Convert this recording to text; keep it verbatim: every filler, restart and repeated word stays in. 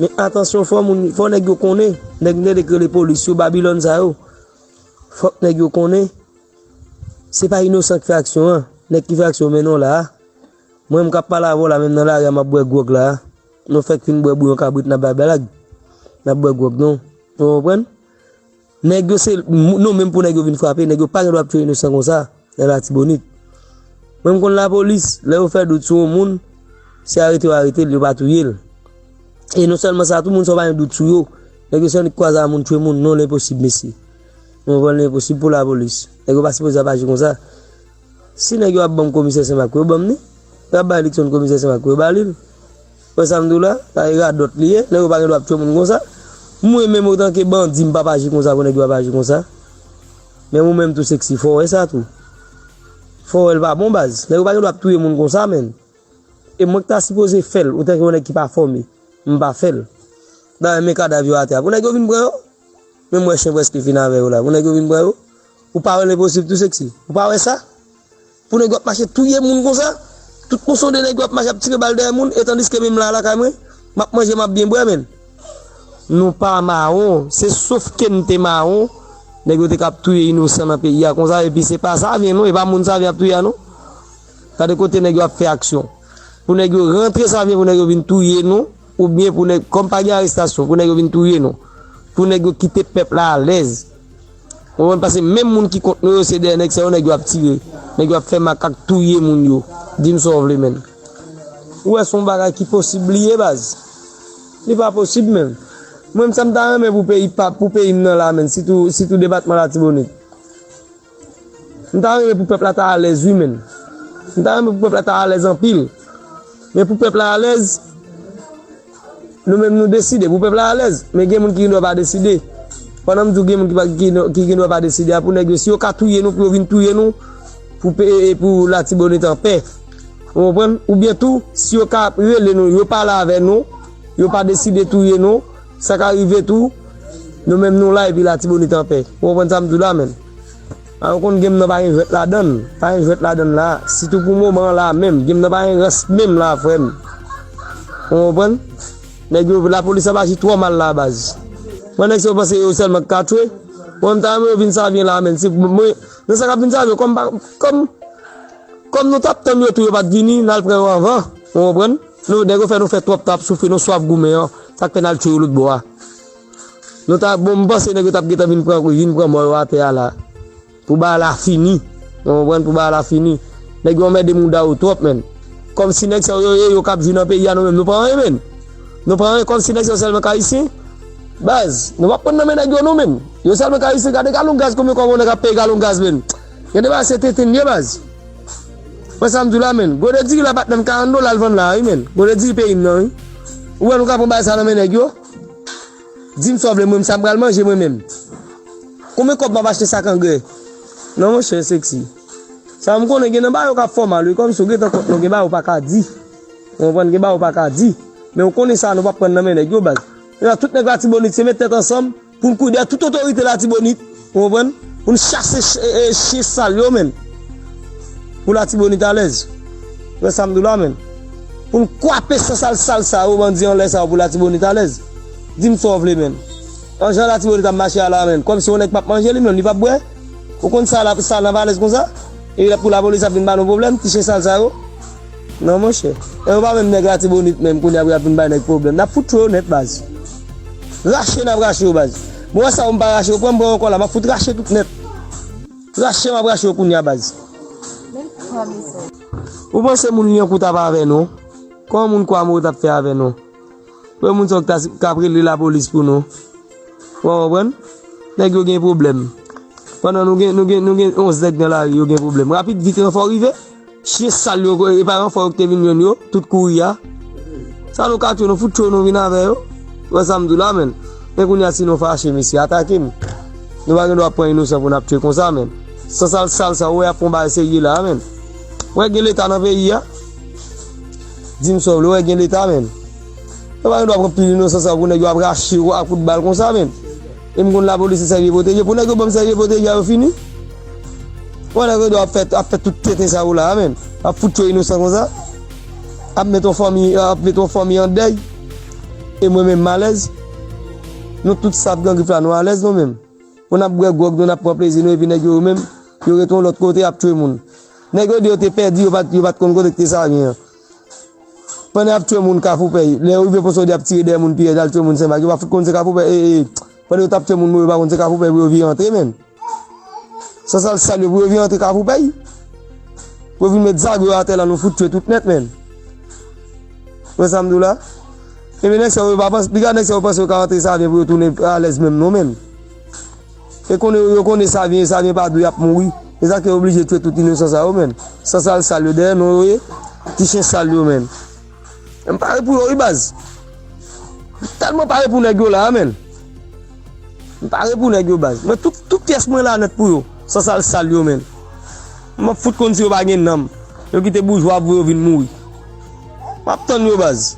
Men atansyon, fò moun, fò nèg yo konnen, nèg, nèg k rele polis yo, Babilòn sa yo. Fòk nèg yo konnen, se pa inosan k fè aksyon an. Nèg ki fè aksyon men non la a. Mwen, m k ap pale avè w la, menm nan lari a, m ap bwè gwòg la a. Nou fèk fin bwè bouyon kabrit, n ap bay blag. N ap bwè gwòg, non. Ou konprann? Nèg yo se nou menm pou nèg yo vin frape, nèg yo pa gen dwa ap touye inosan konsa nan Latibonit. Mwen, m konn lapolis, lè yo fè dout sou yon moun, se arete yo arete l, yo pa touye l. E non sèlman sa, tou moun sa yo pa gen dout sou yo, nèg yo se annik kwaze a moun, touye moun, non, l enposib, mesye. Ou konprann, l enposib pou lapolis. Nèg yo pa sipoze ap aji konsa. Si nèg yo ap ban m komisè Senmak, yo ban m li. Yo ap bay Luckson komisè Senmak, yo ba li l. Wè sa m di w la, sa e radòt li ye, nèg yo pa gen dwa ap touye moun konsa. Mwen menm, otanke bandi, m p ap aji konsa pou nèg yo ap aji konsa. Men ou menm tou, Sexy, fò w wè sa tou. Fò w wè l pa bon, baz. Nèg yo pa gen dwa ap touye moun konsa, menn. E mwen k ta sipoze fè l, otanke yon nèg ki pa fòme, m pa fè l. Dayè, men kadav yo atè a. Pou nèg yo vin pran yo, men m wè chen prèske fin avè yo la. Pou nèg yo vin pran yo, ou pa wè l enposib tou, Sexy? Ou pa wè sa? Pou nèg yo ap mache touye moun konsa? Tout mouson de nèg yo ap mache ap tire bal dèyè moun, e tandiske menm la, lakay mwen, m ap manje, m ap byen bwè, menn. Nou pa mawon, se sof ke n te mawon, nèg yo te k ap touye inosan nan peyi a konsa, epi se pa Savyen non, e pa moun Savyen ap touye a non. Gade kote nèg yo ap fè aksyon. Pou nèg yo rantre Savyen, pou nèg yo vin touye nou, oubyen pou nèg, kòm pa gen arestasyon, pou nèg yo vin touye nou. Pou nèg yo kite pèp la alèz. Ou konprann? Paske menm moun ki kont nou yo, se dèyè nèg sa yo, nèg yo ap tire. Nèg yo ap fè makak touye moun yo. Di m sa w vle, menn. Ou wè se yon bagay ki posib li ye, baz. Li pa posib, menn. Mwen, sa m ta renmen pou peyi pa, pou peyi m nan la, menn. Sitou, sitou depatman Latibonit. M ta renmen pou pèp la ta alèz, wi, menn. M ta renmen pou pèp la ta alèz anpil. Men pou pèp la alèz, nou menm nou deside. Pou pèp la alèz, men gen moun ki gen dwa pa deside. Pandan m di w gen moun ki pa, ki, ki gen dwa pa deside a, pou nèg yo, si yo ka touye nou, pou yo vin touye nou, pou pe-, e pou Latibonit anpè. Ou konprann? Oubyen tou, si yo ka rele nou, yo pale avè nou, yo pa deside touye nou, sa ka rive tou, nou menm nou la epi Latibonit anpè. Ou konprann sa m di w la, menn? A, ou konn game nan pa gen jwèt ladan l. Pa gen jwèt ladan l la. Sitou pou moman an la menm. Game nan pa gen rans menm la, frè m. Ou konprann? Nèg yo, lapolis ap aji twò mal la, baz. Mwen, nèg sa yo panse yo sèlman k ka tchwe. Mwen, m ta renmen yo vin Savyen la, menn. Se mwen, nan sa k ap vin Savyen, kòm pa, kòm, kòm nou t ap tann yo tou, yo pa t vini, n al pran yo anvan. Ou konprann? Nou, nèg yo fè nou fè twòp tan ap soufri, nou swaf goumen an. Sa k fè n al tchwe yo lòt bò a. Nou ta, bon, m panse nèg yo t ap gentan vin pran, vin pran mò yo atè a la. Pou bagay la fini. Ou konprann? Pou bagay la fini. Nèg yo anmède mouda yo twòp, menn. Kòmsi nèg sa yo ye, yo k ap jwi nan peyi a, nou menm, nou pa anyen, menn. Nou pa anyen, kòmsi nèg sa yo sèlman k Ayisyen. Baz, nou p ap pran nan men nèg yo, non, menn. Yo sèlman k Ayisyen, gade galon gaz, konbyen kòb yon nèg ap peye galon gaz, menn. Gade bagay se tenten l ye, baz. Wè sa m di w la, menn. Gode diri la pa t menm karant dola l vann la, wi, menn. Gode diri peyi m nan, wi. Ou wè nou ka pran bagay sa nan men nèg yo? Di m sa w vle, mwen, sa m pral manje, mwen menm. Konbyen kòb m ap achte sak angrè? Non, monchè, Sexy. Sa m konnen gen nan bagay yo k ap fè w mal, wi, kòmsi w gentan kont nou, gen bagay ou pa ka di. Ou konprann, gen bagay ou pa ka di. Men ou konnen sa, nou p ap pran nan men nèg yo, baz. Tout nèg Latibonit, se met tèt ansanm, pou n kouri dèyè tout otorite Latibonit, ou konprann? Pou n chase ch-, e, e, chen sal yo, menn. Pou Latibonit alèz. Wè sa m di w la, menn. Pou n kwape san sal sal sa yo, bandi anlè sa yo, pou Latibonit alèz. Di m sa w vle, menn. An jan Latibonit ap mache a la, menn. Kòmsi yon nèg p ap manje li menm, li p ap bwè. Ou konn sa la, sa nan valèz konsa? E pou lapolis ap vin ba nou pwoblèm, ti chen sal sa yo. Non, monchè. E yo pa menm nèg Latibonit menm, kounye a pou y ap vin bay nèg pwoblèm. N ap fout tchwe yo nèt, baz. Rache n ap rache yo, baz. Bon, wè sa, ou m pa rache yo, pran m pran yo ankò la, m ap fout rache tout nèt. Rache m ap rache yo kounye a, baz. Ou panse moun Lyankou t ap avè nou? Kòman moun Kwamo t ap fè avè nou? Pou moun sa k ta, k ap rele lapolis pou nou. Ou konprann? Nèg yo gen pwoblèm. Pandan nou gen, nou gen, nou gen onz nèg nan lari, yo gen pwoblèm. Rapid, vit, ranfò rive. Chen sal yo, e pa ranfò yo ki te vin jwenn yo, tout kouri a. Sa nou ka tchwe, nou fout tchwe, nou vin avè yo. Wè sa m di w la, menn. Men kounye a, si nou fache, mesye, atake m. Nou pa gen dwa pran inosan pou n ap tchwe konsa, menn. San sal sal sa, ou wè y ap fè yon bagay serye la, menn. Ou wè gen Leta nan peyi a? Di m sa w vle, ou wè gen Leta, menn. Yo pa gen dwa pran pil inosan sa pou nèg yo ap rache yo ak kout bal konsa, menn. E m konn lapolis se sèvi e pwoteje. Pou nèg yo ban m sèvi e pwoteje a, yo fini. Ou wè nèg yo ap fè, ap fè tout tenten sa yo la, menn. Ap fout tchwe inosan konsa. Ap met yon fanmi, ap met yon fanmi an dèy. E mwen menm m alèz. Nou tout staf Gran Grif la, nou alèz nou menm. Pou n ap bwè gwòg nou, n ap pran plezi nou, epi nèg yo, yo menm, yo rete yon lòt kote, ap tchwe moun. Nèg yo di yo te pèdi, yo pa t, yo pa t konn kote ki te Savyen an. Pandan y ap tchwe moun Kafoupèy, lè yo rive Ponsonde, y ap tire dèyè moun Pyèj, al tchwe moun Senmak, yo pa fout konn se Kafoupèy, e, e, pandan yo t ap tchwe moun Moyo, yo pa konn se Kafoupèy pou yo vire antre, menn. Sansal sal yo pou yo vin antre Kafoupèy. Pou yo vin met zago yo atè la, nou fout tchwe tout nèt, menn. Wè sa m di w la? Ebyen, nèg sa yo pa panse, piga nèg sa yo panse yo ka antre Savyen pou yo tounen alèz menm non, menn. E konnen yo konnen Savyen, Savyen pa dwe ap mouri. E sa ke yo oblije tchwe tout inosan sa yo, menn. Sansal sal yo dèyè non yo ye. Ti chen sal yo, menn. M pare pou yo, wi, baz. M tèlman pare pou nèg yo la, menn. M pare pou nèg yo, baz. Mwen, tout, tout pyès mwen la nèt pou yo. Sansal sal yo, menn. M ap fout konn si yo pa gen nanm. Yo kite boujwa pou yo vin mouri. M ap tann yo, baz.